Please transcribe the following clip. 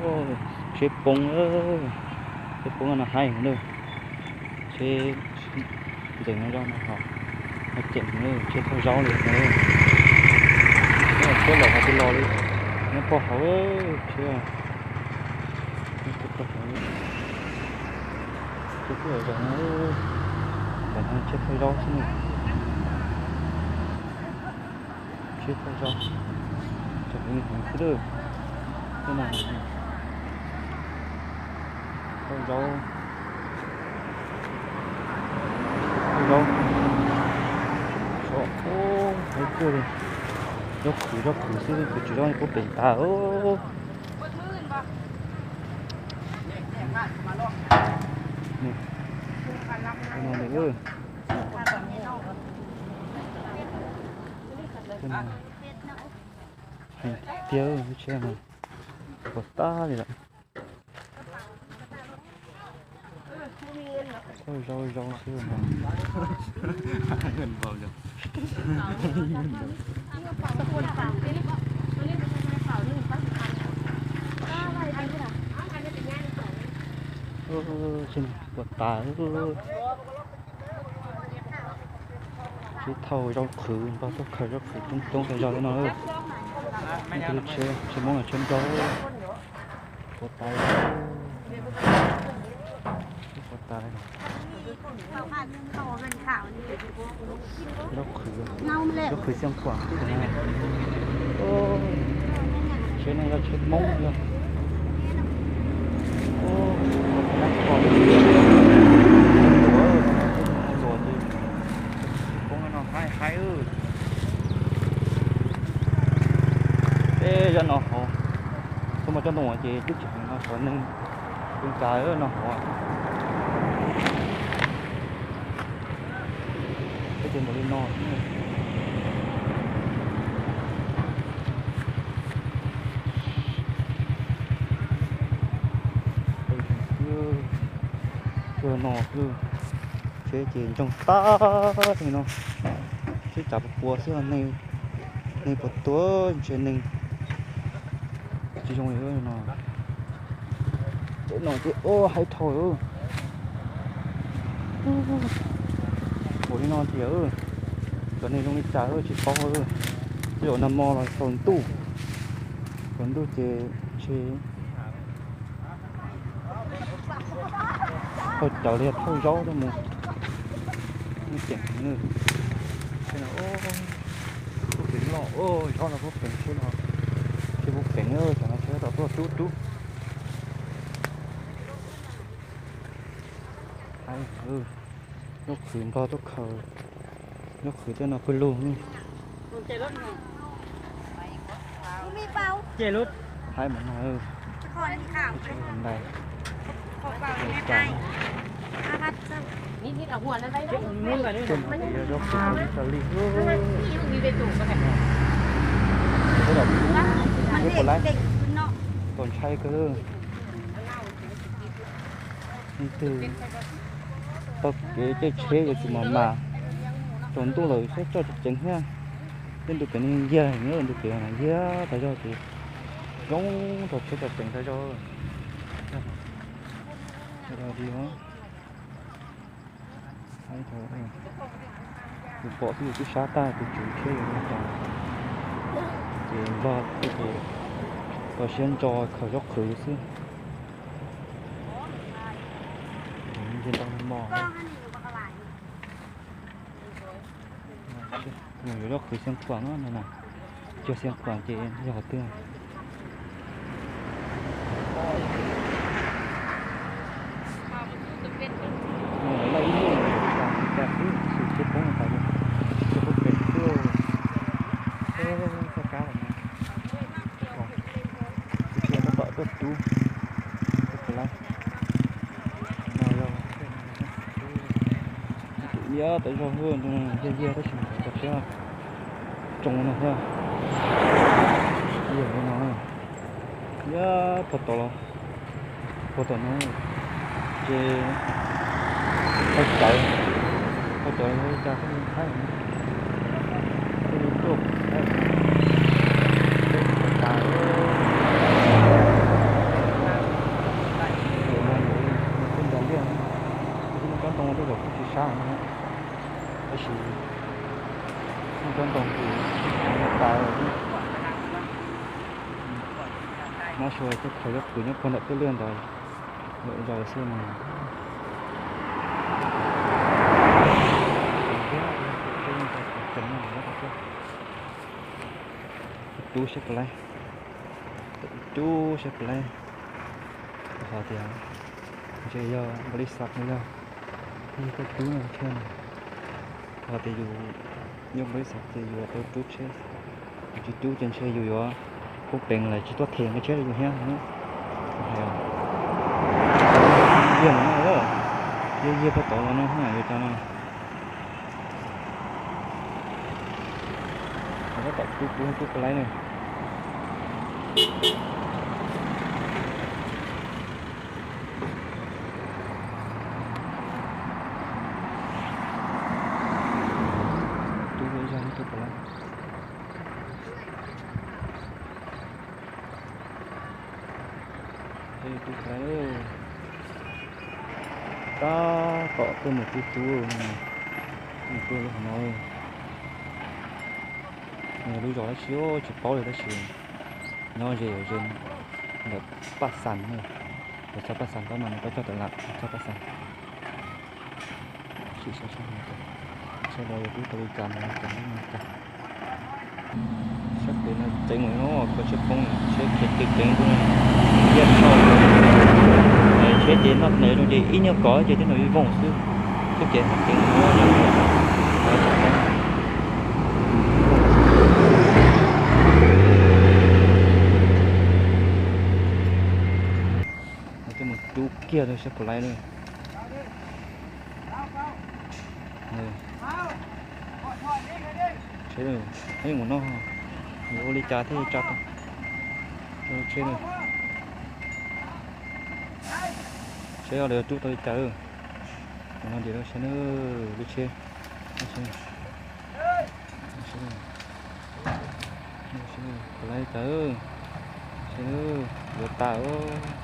Tsheb poob, tsheb poob no haib heev na. Tsheb ntxeev no zoo no ho, no ceem heev na, tsheb thauj zaub li no. Tsheb lawm hais tias los li, nyob pog hauv, tsheb, nyob pog hauv, tsheb kuj zom zaws na, ntawm no tsheb thauj zaub xwb na. Tsheb thauj zaub, tseem heev xwb lawm. Tej no thauj zaub, thauj zaub, sov, haib kawg li. Zaub qhwv, zaub qhwv xwb, kuv tsis zaub kuj pem tas. Heev tiag, tsheb no puas tas li lawm. Thauj zaub zaub xwb no. Tsheb no puas tas. Tsheb thauj zaub qhwv, npaj tuaj khaws zaub qhwv coob coob tas zog li no. Tsheb, tsheb Hmoob los tsheb nrog, puas tas, puas tas. Zaub qhwv, zaub qhwv Xiav Khuam xwb. Tsheb no yog tsheb Hmoob yog. Luam ces poob no haib haib. Tej zaj no hov, tuaj mas coj ntoo ces twb tsis heev no xyov neeg pw cas no hov. Peb ces npaum li no xwb. Tuaj no xwb, tsheb ces ntsoog tag li no, tsheb tsav puas puas xwb, neeg puas tuag ntshe neeg tsis zoo li no. Tej no ces haib dhau. Npaum li no tiag, cov neeg zoo li cas tsis paub. Tej zaum nag hmo los tsaus ntuj, tsaus ntuj ces ntshe thauj cawv li thauj zaub thiab mus. Muaj ceem heev. Tsheb no, tsheb no, tsheb no, tsheb puag pem, tsheb no tsheb tom tuaj rub rub. Zaub qhwv npog tuaj khaws, zaub qhwv tej no pw lug. Haib mas no, ntais, zaub qhwv li tas li. Tab tom, tab tom ntshai kawg. Leej twg taug kev caij tsheb yuav tsum mam mam, tsaus ntuj lawm saib tso tseem ceev thiab. Tej ntu pem no yag heev, ntu pem no yag tas zog ces zoo rau tsheb tso tseem tas zog. Kuv pom xwb yus twb sab tag, tus tswv tsheb yuav li cas. Ces npog xwb ces tau siab ntso khaws zaub qhwv xwb. Nce ntau mos. Yuav zaub qhwv Xeev Khuam no na, cog Xeev Khuam ces yog qhov twg? Lawv ib lub tas xwb, tsis tsheb poob tas, tsheb poob pem xwb. Txoj kab los no, tab tom tuaj rub, tuaj rub lawm. No yog tus liab tas zog, yog yog tab sis tau siab tsoo no thiab. Yog no, yog pog tom los, pog tom no, ces pog cawv, pog cawv li cas thiaj li haib, thiaj li tuaj haib, pog tas. Nab sua coj khaws coj kwv nyob puag nram tej liaj ntawd, lawm zaws xwb mas. Rub siab puas laib, rub siab puas laib. Qhov tias ntshe yog npaum li xav no yog, yog tuaj rub no thiab no. Qhov tias yus yog npaum li xav ces yus tau rub tsheb, yus tsis rub ces ntshe yus yuav poob peev lawm tsis tuaj them nqi tsheb rau yus thiab. Hais tiag no, yog yog puag tod los no yus cas no. Tab tom rub rub rub puas laib na. Rub ib zaj rub puas laib. Rub puas laib. Tab tom tuaj mus rub rub, mus rub lub hauv no. Nws yog lub zos dab tsi tsis paub li tab sis nyob ze ze ntawm Paj Xas na. Yog txog Paj Xas paub mas nws pab coj tawm lam txog Paj Xas. Sim saib sab no, sab no yog rub tau li cas no, cas no cas. Sab pem no ceev mus no, kho tsheb poob, tsheb khiav ceev ceev tuaj, iab tshaj. Tsheb ces noj tes zoo ces ib nyuag kov ces tej no vij vooj xwb, tsheb ces ceev mus no. Coj mus rub kiag rau sab puas laib na. Tsheb, ib mus no, yuav ua li cas thiaj tsa tau tsheb. Seb lawv rub tau li cas. Mus no ntim rau seb na, lub tsheb, lub tsheb, lub tsheb, puas laib li cas, seb na, yuav tas os.